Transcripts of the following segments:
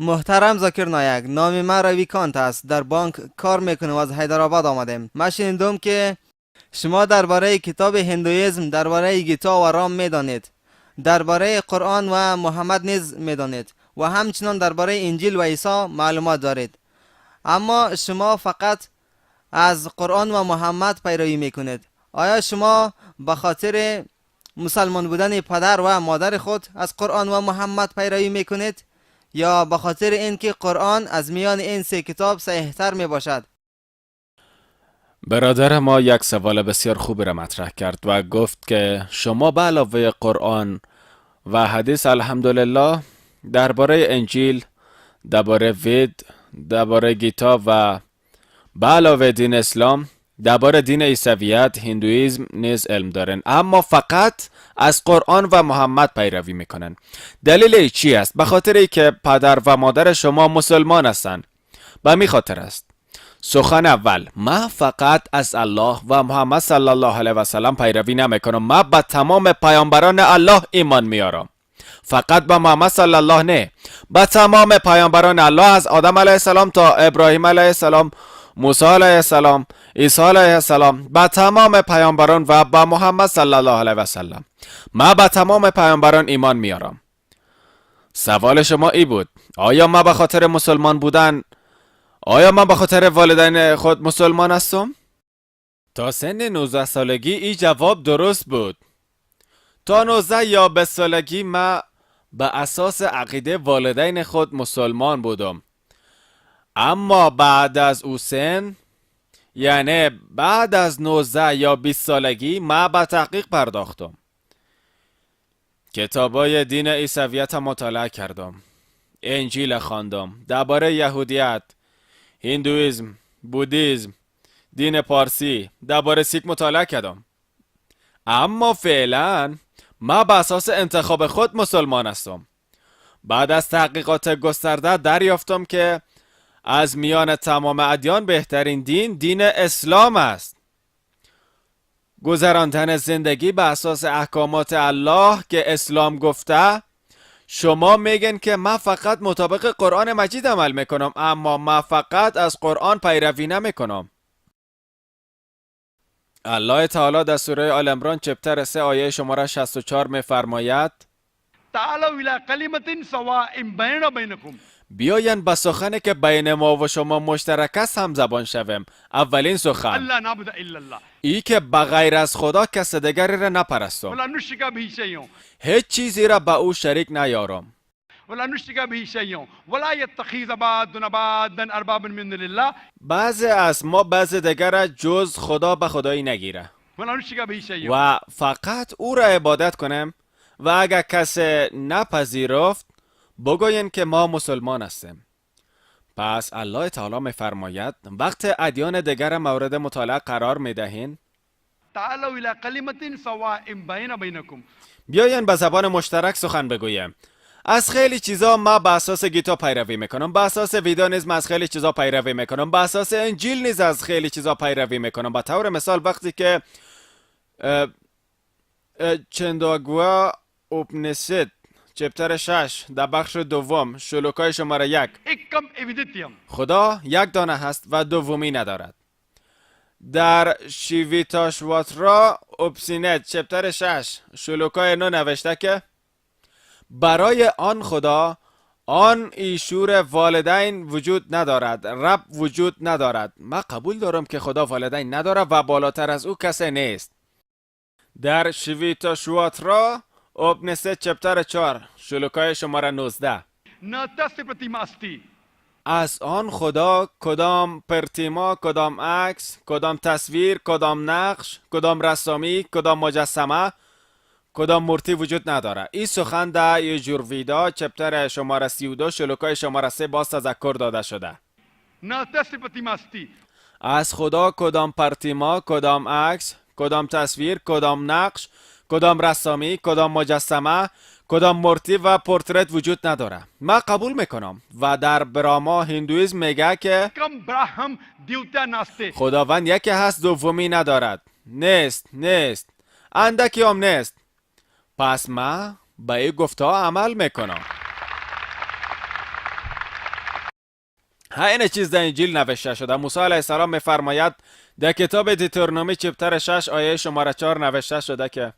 محترم ذاکر نایک، نام من روی کانت است. در بانک کار میکنم و از حیدرآباد آمدیم. من شنیدم که شما درباره کتاب هندویزم، درباره گیتا و رام میدانید، درباره قرآن و محمد نیز میدانید و همچنان درباره انجیل و عیسی معلومات دارید، اما شما فقط از قرآن و محمد پیروی میکنید. آیا شما به خاطر مسلمان بودن پدر و مادر خود از قرآن و محمد پیروی میکنید یا به خاطر اینکه قرآن از میان این سه کتاب صحیحتر می باشد؟ برادر ما یک سوال بسیار خوبی را مطرح کرد و گفت که شما به علاوه قرآن و حدیث، الحمدلله، درباره انجیل، درباره وید، درباره گیتا و به علاوه دین اسلام، درباره دین عیسویت، هندویزم نیز علم دارن، اما فقط از قرآن و محمد پیروی میکنن. دلیل چی است؟ به خاطر ای که پدر و مادر شما مسلمان هستند، به می خاطر است. سخن اول، ما فقط از الله و محمد صلی الله علیه و سلم پیروی نمیکنم، ما به تمام پیامبران الله ایمان میارم. فقط به محمد صلی الله نه، به تمام پیامبران الله، از آدم علیه السلام تا ابراهیم علیه السلام، موسی علیه السلام، عیسی علیه السلام، به تمام پیامبران و به محمد صلی الله علیه و سلم. ما به تمام پیامبران ایمان میارم. سوال شما ای بود: آیا ما به خاطر مسلمان بودن، آیا من به خاطر والدین خود مسلمان هستم؟ تا سن 19 سالگی ای جواب درست بود. تا 19 یا 20 سالگی ما به اساس عقیده والدین خود مسلمان بودم، اما بعد از او سن، یعنی بعد از 19 یا 20 سالگی، ما به تحقیق پرداختم. کتابای دین عیسویت مطالعه کردم، انجیل خواندم، درباره یهودیت، هندویزم، بودیزم، دین پارسی، درباره سیک مطالعه کردم، اما فعلا ما به اساس انتخاب خود مسلمان هستم. بعد از تحقیقات گسترده دریافتم که از میان تمام ادیان بهترین دین، دین اسلام است. گذراندن زندگی به اساس احکامات الله که اسلام گفته. شما میگن که من فقط مطابق قرآن مجید عمل میکنم، اما من فقط از قرآن پیروی نمیکنم. الله تعالی در سوره آل عمران chapter 3 آیه شماره 64 میفرماید: تعالوا إلى كلمة سواء بيننا وبينكم. بیاین به سخنی که بین ما و شما مشترک است هم زبان شویم. اولین سخن: ألا نعبد إلا الله. ای که بغیر از خدا کس دیگری را نپرستم. ولا نشرك به شيئا. هیچ چیزی را به او شریک نیارم. ولا نشرك به شيئا ولا يتخذ بعضنا بعضا أربابا من دون الله. بعضی از ما بعضی دیگر را جز خدا به خدایی نگیره. ولا نشرك به شيئا. و فقط او را عبادت کنیم و اگر کسی نپذیرفت، بگوییم که ما مسلمان هستیم. پس الله تعالی میفرماید وقت ادیان دیگر مورد مطالعه قرار میدهین، تعالوا إلى كلمة سواء بيننا وبينكم. بیاین به زبان مشترک سخن بگوییم. از خیلی چیزا ما به اساس گیتا پیروی میکنم، به اساس ویدا نیز ما از خیلی چیزا پیروی میکنم، به اساس انجیل نیز از خیلی چیزا پیروی میکنم. به طور مثال وقتی که چنداگوا اوپنشد chapter 6 در بخش دوم شلوکای شماره 1: एकम एव द्वितीयम. خدا یک دانه هست و دومی ندارد. در شیویتاشواترا اوپسینت chapter 6 شلوکای 9 نوشته که برای آن خدا، آن ایشور، والدین وجود ندارد، رب وجود ندارد. من قبول دارم که خدا والدین ندارد و بالاتر از او کسی نیست. در شویتاشواترا اوپنست chapter 4 شلوکای شماره 19: न तस्य प्रतिमा अस्ति. از آن خدا کدام پرتیما، کدام عکس، کدام تصویر، کدام نقش، کدام رسامی، کدام مجسمه، کدام مورتی وجود نداره. این سخن در یجورویدا chapter شماره 32 شلوکای شماره 3 باز تذکر داده شده. न तस्य प्रतिमा अस्ति. از خدا کدام پرتیما، کدام عکس، کدام تصویر، کدام نقش، کدام رسامی، کدام مجسمه، کدام مورتی و پورتریت وجود نداره. من قبول میکنم. و در براما هندویزم میگه که एकम ब्रह्म द्वितीय नास्ति. خداوند یکی هست، دومی ندارد، نیست، نیست، اندکی هم نیست. پس ما به این گفته عمل میکنم. این چیز در انجیل نوشته شده. موسی علیه السلام میفرماید در کتاب Deuteronomy chapter 6 آیه شماره 4 نوشته شده که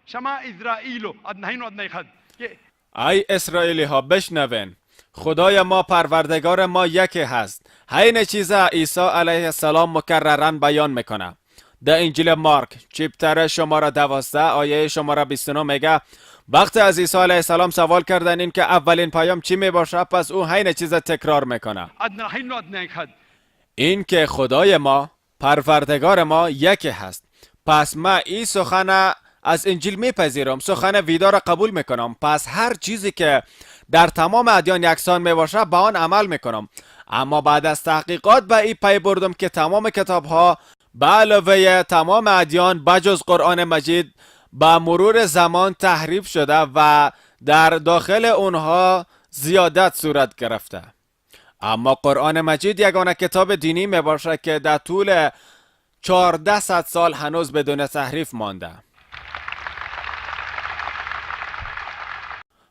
שמע ישראל אדונינו אדוני אחד که ای اسرائیلی ها بشنوین، خدای ما پروردگار ما یکی هست. این چیز عیسی علیه السلام مکررا بیان میکنه. در انجیل مارک chapter شماره 12 آیه شماره 29 میگه وقتی از عیسی علیه السلام سوال کردن این که اولین پیام چی میباشه، پس او هین چیز تکرار میکنه، אדונינו אדוני אחד. این که خدای ما پروردگار ما یکی هست. پس ما این سخن از انجیل میپذیرم، سخن ویدا را قبول میکنم. پس هر چیزی که در تمام ادیان یکسان میباشه به آن عمل میکنم. اما بعد از تحقیقات به این پی بردم که تمام کتاب ها به علاوه تمام ادیان بجز قرآن مجید به مرور زمان تحریف شده و در داخل اونها زیادت صورت گرفته. اما قرآن مجید یگانه کتاب دینی می باشد که در طول 1400 سال هنوز بدون تحریف مانده.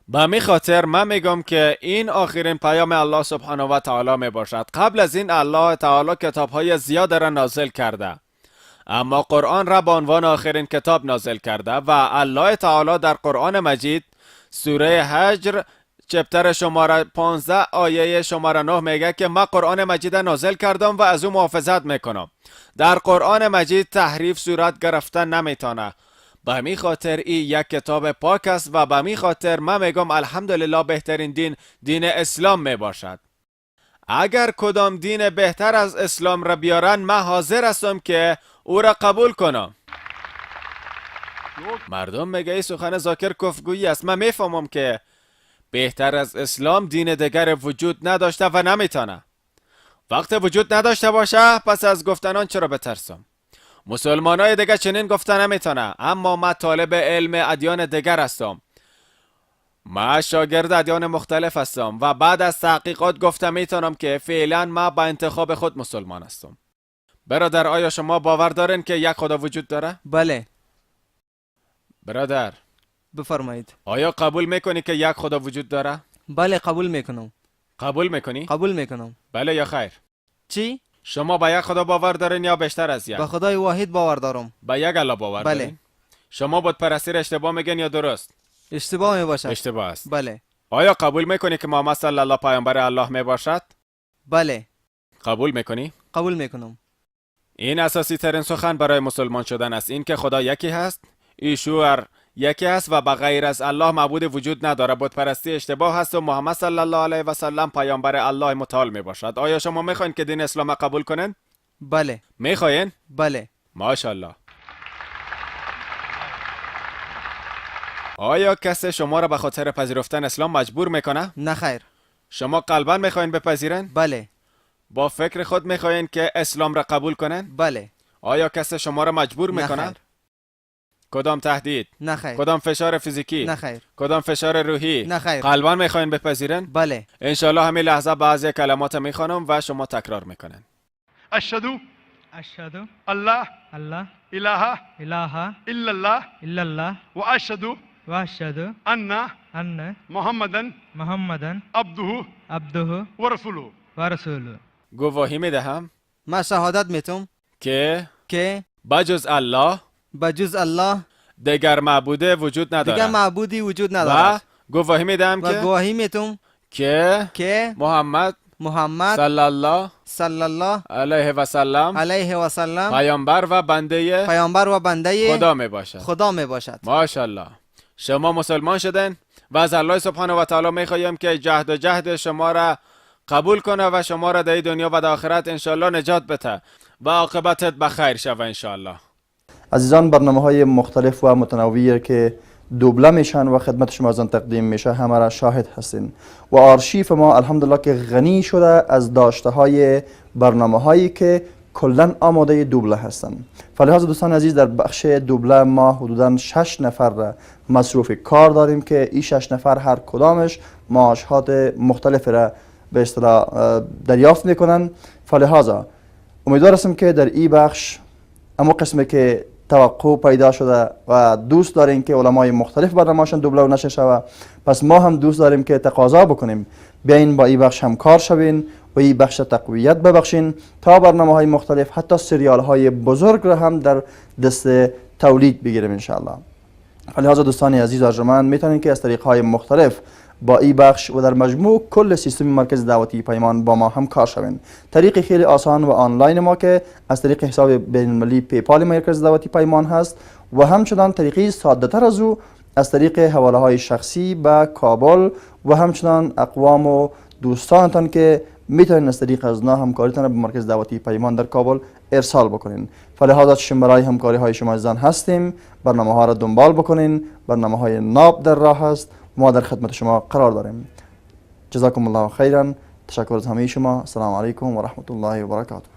به می خاطر من میگم که این آخرین پیام الله سبحانه و تعالی می باشد. قبل از این الله تعالی کتاب های زیاد را نازل کرده، اما قرآن را به عنوان آخرین کتاب نازل کرده و الله تعالی در قرآن مجید سوره حجر chapter شماره 15 آیه شماره 9 میگه که ما قرآن مجید نازل کردم و از او محافظت میکنم. در قرآن مجید تحریف صورت گرفته نمیتونه. به می خاطر ای یک کتاب پاک است و به می خاطر من میگم الحمدلله بهترین دین دین اسلام می باشد. اگر کدام دین بهتر از اسلام را بیارن من حاضر هستم که او را قبول کنم. مردم میگه ای سخن زاکر کفگویی است. من میفهمم که بهتر از اسلام دین دیگر وجود نداشته و نمیتونه. وقت وجود نداشته باشه پس از گفتنان چرا بترسم؟ مسلمان های دیگه چنین گفته نمیتونه. اما من طالب علم ادیان دیگر هستم، من شاگرد ادیان مختلف هستم و بعد از تحقیقات گفته میتونم که فعلا من با انتخاب خود مسلمان هستم. برادر، آیا شما باور دارین که یک خدا وجود داره؟ بله. برادر، بفرمایید. آیا قبول میکنی که یک خدا وجود داره؟ بله، قبول میکنم. قبول میکنی؟ قبول میکنم. بله یا خیر؟ چی؟ شما به یک خدا باور دارین یا بیشتر از یک؟ به خدای واحد باور دارم. به یک الله باور بله. دارین؟ شما بت پرستی را اشتباه میگن یا درست؟ اشتباه میباشد. اشتباه است. بله. آیا قبول میکنی که محمد صلی الله پیامبر الله میباشد؟ بله. قبول میکنی؟ قبول میکنم. این اساسی ترین سخن برای مسلمان شدن است، این که خدا یکی هست، ایشور یکی است و به غیر از الله معبود وجود نداره. بت پرستی اشتباه است و محمد صلی الله علیه و سلم پیامبر الله متعال می باشد. آیا شما میخواین که دین اسلام قبول کنین؟ بله. میخواین؟ بله. ماشاءالله. آیا کسی شما را به خاطر پذیرفتن اسلام مجبور میکنه؟ نه خیر. شما قلبا میخواین بپذیرین؟ بله. با فکر خود میخواین که اسلام را قبول کنن؟ بله. آیا کسی شما را مجبور نه میکنه؟ خیر. کدام تهدید؟ نه خیر. کدام فشار فیزیکی؟ نه خیر. کدام فشار روحی؟ نه خیر. قلبا میخواین بپذیرن؟ بله. انشالله همین لحظه بعضی کلمات میخوانم و شما تکرار میکنن. أشهد أشهد الله الله إله إله إلا الله إلا الله وأشهد وأشهد أن أن محمدا محمدا عبده عبده ورسوله. ورسوله. گواهی میدهم من شهادت میتم که که بجز الله بجز الله دیگر معبود وجود ندارد. دیگر معبودی وجود و ندارد. گواهی میدهم و که گواهی میتم که که محمد محمد صلی الله صلی الله علیه و سلم علیه و سلم پیامبر و بنده پیامبر و بنده خدا می باشد. خدا می باشد. ماشاءالله. شما مسلمان شدن و از الله سبحانه و تعالی میخوایم که جهد و جهد شما را قبول کنه و شما را در دنیا و در آخرت انشالله نجات بده و عاقبتت به خیر شوه انشالله. عزیزان، برنامه های مختلف و متنوعی که دوبله میشن و خدمت شما از آن تقدیم میشه همه را شاهد هستین و آرشیف ما الحمدلله که غنی شده از داشته های برنامه هایی که کلا آماده دوبله هستند. فلهذا دوستان عزیز، در بخش دوبله ما حدودا 6 نفر را مصروف کار داریم که این 6 نفر هر کدامش معاشات مختلف را به اصطلاح دریافت میکنن. فلهذا امیدوار هستم که در این بخش اما قسمی که توقع پیدا شده و دوست داریم که علمای مختلف برنامه‌شان دوبله و نشر شوه، پس ما هم دوست داریم که تقاضا بکنیم بیاین با این بخش همکار شوین و این بخش تقویت ببخشین تا برنامه های مختلف، حتی سریال های بزرگ را هم در دست تولید بگیریم انشاءالله. لهذا دوستان عزیز ارجمند، میتونین که از طریق های مختلف با این بخش و در مجموع کل سیستم مرکز دعوتی پیمان با ما همکار شوین. طریق خیلی آسان و آنلاین ما که از طریق حساب بین المللی PayPal مرکز دعوتی پیمان هست و همچنان طریقی ساده تر از او از طریق حواله های شخصی به کابل و همچنان اقوام و دوستانتان که میتونین از طریق از نا همکاریتان به مرکز دعوتی پیمان در کابل ارسال بکنین. فلهذا چشم برای همکاری های شما عزیزان هستیم. برنامه ها را دنبال بکنین، برنامه های ناب در راه است، ما در خدمت شما قرار داریم. جزاکم الله خیرا. تشکر از همه شما. السلام علیکم و رحمت الله و برکاته.